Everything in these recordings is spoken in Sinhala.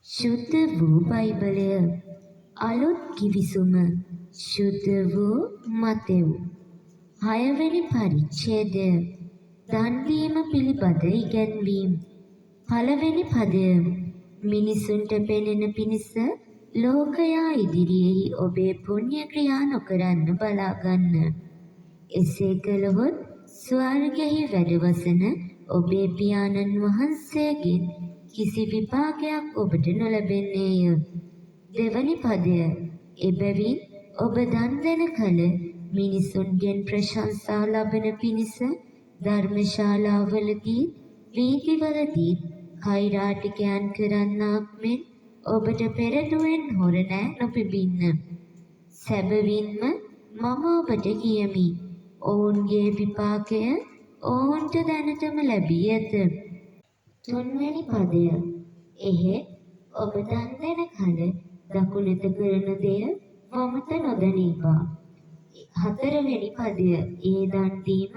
ශුද්ධ වූ බයිබලය, අලුත් ගිවිසුම, ශුද්ධ වූ මතෙව්, හයවෙනි පරිච්ඡේදය, දන් දීම පිළිබඳ ඉගැන්වීම්. පළවෙනි පදය. මිනිසුන්ට පෙනෙන පිණිස ලෝකයා ඉදිරියෙහි ඔබේ පුණ්‍ය ක්‍රියා නොකරන්න බලාගන්න. එසේ කළහොත් ස්වර්ගයෙහි වැඩවසන ඔබේ පියාණන් වහන්සේගෙන් කිසි විපාකයක් ඔබට නොලැබෙන්නේය. දෙවනි පදය. එබැවින් ඔබ දන් දෙන කල මිනිසුන්ගෙන් ප්‍රශංසා ලබන පිණිස ධර්මශාලාවලදී වීදිවලදීත් කෛරාටිකයන් කරන්නාක් මෙන් ඔබට පෙරටුවෙන් හොර නෑ නොපිඹින්න. සැබවින්ම මම ඔබට කියමි. ඔවුන්ගේ විපාකය ඔවුන්ට දැනටම ලැබී ඇත. තුන්වැනි පදය. එහෙත් ඔබ දන් දෙන කල දකුණත කරන දෙය වමත නොදනීවා. හතරවෙනි පදය. ඒ දන් දීම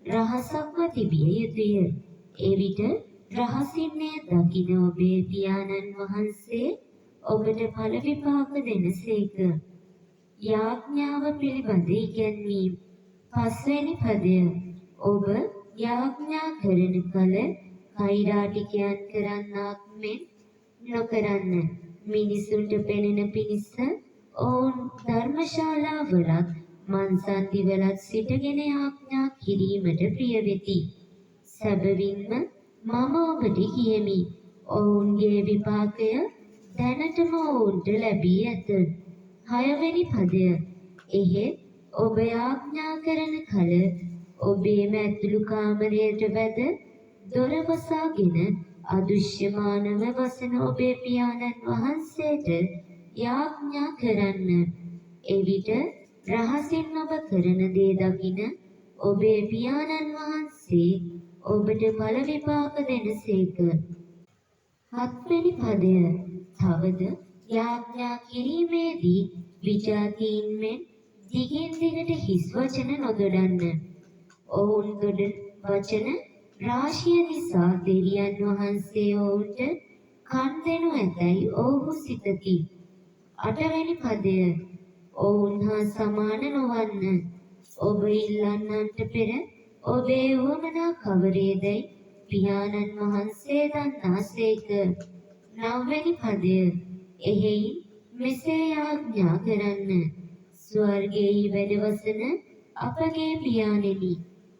රහසක්ව තිබිය යුතුය. එවිට රහසින් එය දකින ඔබේ පියාණන් වහන්සේ ඔබට ඵල විපාක දෙනසේක. යාඥාව පිළිබඳ ඉගැන්වීම්. පස්වැනි පදය. ඔබ යාඥා කරන කල කෛරාටිකයන් කරන්නාක් මෙන් නොකරන්න. මිනිසුන්ට පෙනෙන පිණිස ඔවුන් ධර්මශාලාවලත් මංසන්ධිවලත් සිටගෙන යාඥා කිරීමට ප්‍රිය වෙති. සැබවින්ම මම ඔබට කියමි. ඔවුන්ගේ විපාකය දැනටම ඔවුන්ට ලැබී ඇත. හයවෙනි පදය. එහෙත් ඔබ යාඥා කරන කල ඔබේම ඇතුළු කාමරයට වැද දොර වසාගෙන අදෘශ්‍යමානව වසන ඔබේ පියාණන් වහන්සේට යාඥා කරන්න. එවිට රහසින් ඔබ කරන දේ දකින ඔබේ පියාණන් වහන්සේ ඔබට ඵල විපාක දෙනසේක. හත්වෙනි පදය. තවද යාඥා කිරීමේදී විජාතීන් මෙන් දිගින් දිගට හිස් වචන නොදොඩන්න. ඔවුන් දොඩන වචන රාශිය නිසා දෙවියන් වහන්සේ ඔවුන්ට කන් දෙනු ඇතැයි ඔවුහු සිතති. අටවැනි පදය. ඔවුන් හා සමාන නොවන්න. ඔබ ඉල්ලන්නන්ට පෙර ඔබේ උවමනා කවරේදැයි පියාණන් වහන්සේ දන්නාසේක. නවවැනි පදය. එහෙයින් මෙසේ යාඥා කරන්න. ස්වර්ගයෙහි වැඩවසන අපගේ පියාණෙනි,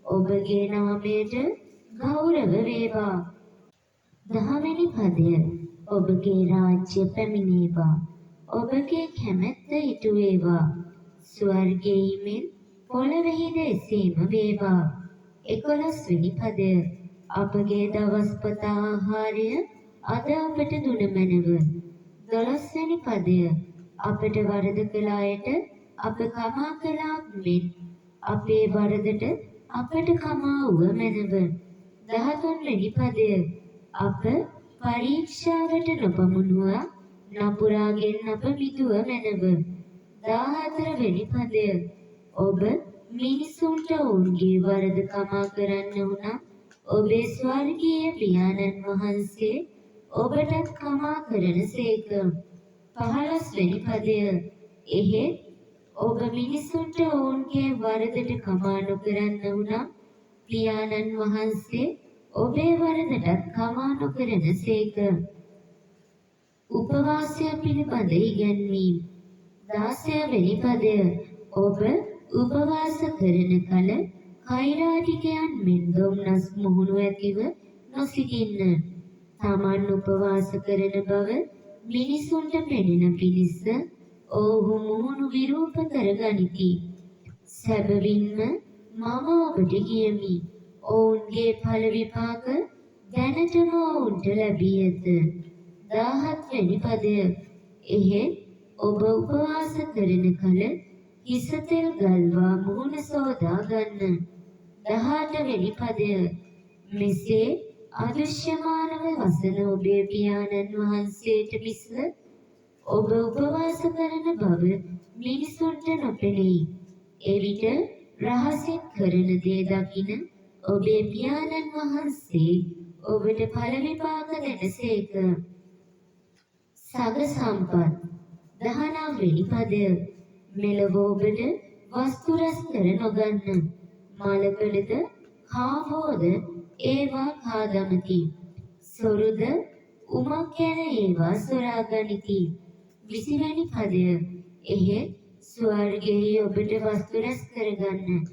ඔබගේ නාමයට ගෞරව වේවා. 10වෙනි පදය. ඔබගේ රාජ්‍ය පැමිණේවා. ඔබගේ කැමැත්ත ඉටු වේවා. ස්වර්ගයෙහි මෙන් පොළොවෙහිද එසේම වේවා. 11 වෙනි පදය. අපගේ දවස්පතා ආහාරය අද අපට දුන මැනව. 12 වෙනි පදය. අපට වරද කළ අයට අප කමා කළාක් මෙන් අපේ වරදට අපට කමා වුව මැනව. 13 වෙනි පදය. අප පරීක්ෂාවට නොපමුණුවා නපුරාගෙන් අප මිදුව මැනව. 14 වෙනි පදය. ඔබ මිනිසුන්ට ඔවුන්ගේ වරද කමා කරන්නහු නම් ඔබේ ස්වර්ගීය පියාණන් වහන්සේ ඔබටත් කමා කරනසේක. 15 වෙනි පදය. එහෙත් ඔබ මිනිසුන්ට ඔවුන්ගේ වරදට කමා නොකරන්නහු නම් පියාණන් වහන්සේ ඔබේ වරදටත් කමා නොකරනසේක. උපවාසය පිළිබඳ ඉගැන්වීම්. 16 වෙනි පදය. ඔබ උපවාස කරන කල කෛරාටිකයන් මෙන් දොම්නස් මුහුණු ඇතිව නොසිටින්න. තමන් උපවාස කරන බව මිනිසුන්ට පෙනෙන පිණිස ඔවුහු මුහුණු විරූප කර ගනිති. සැබවින්ම මම ඔබට කියමි. ඔවුන්ගේ ඵල විපාක දැනටම ඔවුන්ට ලැබී ඇත. 17 වෙනි පදය. එහෙත් ඔබ උපවාස කරන කල හිස තෙල් ගල්වා මුහුණ සෝදා ගන්න. 18 වෙනි පදය. මෙසේ අදෘශ්‍යමානව වසන ඔබේ පියාණන් වහන්සේට මිස ඔබ උපවාස කරන බව මිනිසුන්ට නොපෙනෙයි. එවිට රහසින් කරන දේ දකින ඔබේ පියාණන් වහන්සේ ඔබට ඵල විපාක දෙනසේක. සග සම්පත්. 19 වෙනි පදය. මෙලොව ඔබට වස්තු රැස් කර නොගන්න. මලකඩද කාවෝද ඒවා කා දමති. සොරුද උමක් යන ඒවා සොරා ගනිති. 20 වැනි පදය. එහෙත් ස්වර්ගයේ ඔබට වස්තු රැස් කරගන්න.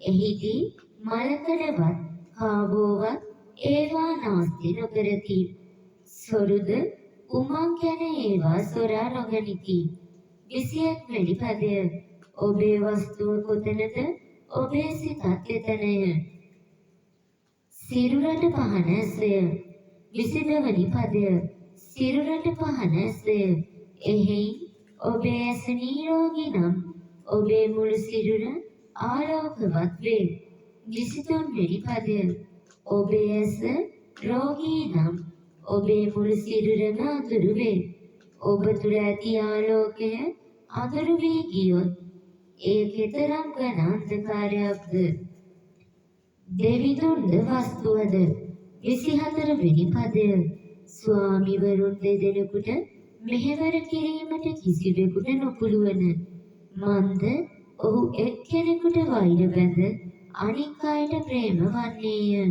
එහිදී මලකඩවත් කාවෝවත් ඒවා නාස්ති නොකරති. සොරුද උමං යන ඒවා සොරා නොගනිති. 21 වැනි පදය. ඔබේ වස්තුව කොතනද ඔබේ සිතත් එතනය. සිරුරට පහන ඇසය. 22 වැනි පදය. සිරුරට පහන ඇසය. එහෙයින් ඔබේ ඇස නිරෝගී නම් ඔබේ මුළු සිරුර ආලෝකවත් වේ. 23 වෙනි පදය. ඔබේ ඇස රෝගී නම් ඔබේ මුළු සිරුරම අඳුරු වේ. ඔබ තුළ ඇති ආලෝකය අඳුරු වී ගියොත් එය කෙතරම් ඝන අන්ධකාරයක්ද? දෙවිඳුන්ද වස්තුවද? 24 වෙනි පදය. ස්වාමිවරුන් දෙදෙනෙකුට මෙහෙවර කිරීමට කිසිවෙකුට නොපුළුවන. මන්ද ඔහු එක්කෙනෙකුට වෛර බැඳ අනික් අයට ප්‍රේම වන්නේය.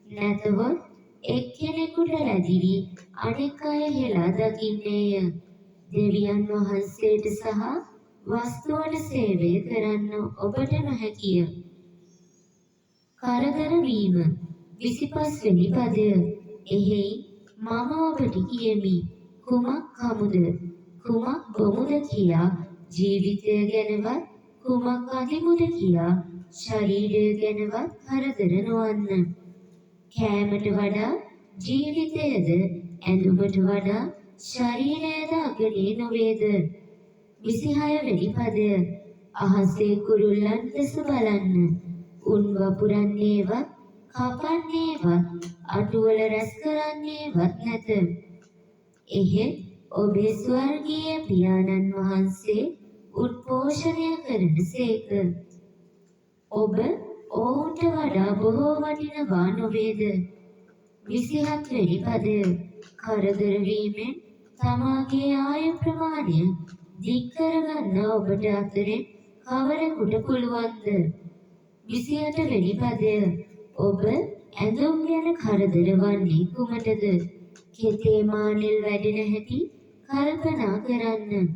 නැතහොත් එක්කෙනෙකුට ලැදි වී අනෙක් අය හෙලා දකින්නේය. දෙවියන් වහන්සේට සහ වස්තුවට සේවය කරන්න ඔබට නොහැකිය. කරදර වීම. 25 වෙනි පදය. එහෙයින් මම ඔබට කියමි, කුමක් කමුද කුමක් බොමුද කියා ජීවිතය ගැනවත්, කුමක් අඳිමුද කියා ශරීරය ගැනවත් කරදර නොවන්න. කෑමට වඩා ජීවිතයද, ඇඳුමට වඩා ශරීරයද අගනේ නොවේද? 26 වෙනි පදය. අහසේ කුරුල්ලන් දෙස බලන්න. උන් වපුරන්නේවත් කපන්නේවත් අටුවල රැස් කරන්නේවත් නැත. එහෙත් ඔබේ ස්වර්ගීය පියාණන් වහන්සේ උන් පෝෂණය කරන සේක. ඔබ ඔවුන්ට වඩා බොහෝ වටිනවා නොවේද? 27 වෙනි පදය. කරදර වීමෙන් තමාගේ ආයු ප්‍රමාණය දික් කරගන්න ඔබට අතරින් කවරෙකුට පුළුවන්ද? 28 වෙනි පදය. ඔබ ඇඳුම් ගැන කරදර වන්නේ කුමටද? කෙතේ මානෙල් වැඩෙන හැටි කල්පනා කරන්න.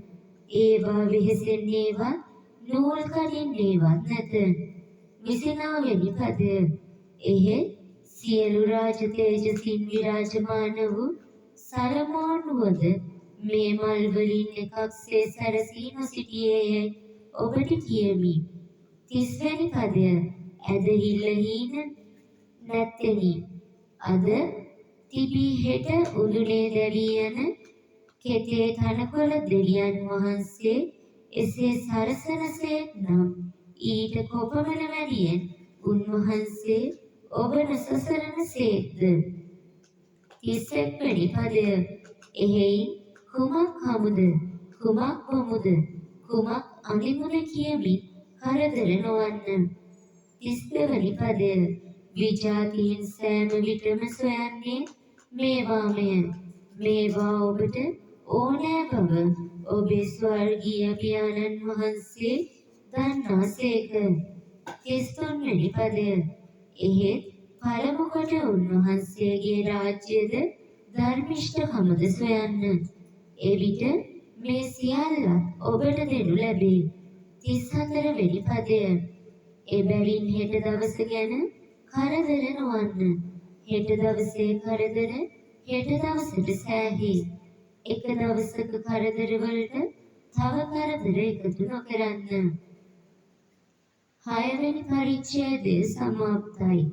ඒවා වෙහෙසෙන්නේවත් නූල් කඩින්නේවත් නැත. 29 වෙනි පදය. එහෙත් සියලු රාජ තේජසින් විරාජමාන වූ සලමෝන් වුවද මේ මල් වලින් එකක්සේ සැරසී නොසිටියේ යැයි ඔබට කියමි. 30 වැනි පදය. ඇදහිල්ල හීන නැත්තෙනි. අද තිබී හෙට උඳුනේ දැවී යන කෙතේ තනකොළ දෙවියන් වහන්සේ එසේ සරසනසේක් නම් ඊට කොපමණ වැඩියෙන් උන්වහන්සේ ඔබ නොසසරන සේක්ද? 31 වෙනි පදය. එහෙයින් කුමක් කමුද කුමක් බොමුද කුමක් අඳිමුද කියමින් කරදර නොවන්න. 32 වෙනි පදය. විජාතීන් සෑම විටම සොයන්නේ මේවාමය. මේවා ඔබට ඕනෑ බව ඔබේ ස්වර්ගීය පියාණන් වහන්සේ දන්නාසේක. 33 වෙනි පදය. එහෙත් පළමු කොට උන්වහන්සේගේ රාජ්‍යද ධර්මිෂ්ඨකමද සොයන්න. එවිට මේ සියල්ලත් ඔබට දෙනු ලැබේ. 34 වෙනි පදය. එබැවින් හෙට දවස ගැන කරදර නොවන්න. හෙට දවසේ කරදර හෙට දවසට සෑහේ. එක දවසක කරදර වලට තව කරදර එකතු නොකරන්න. 6 වෙනි පරිච්ඡේදය සමාප්තයි.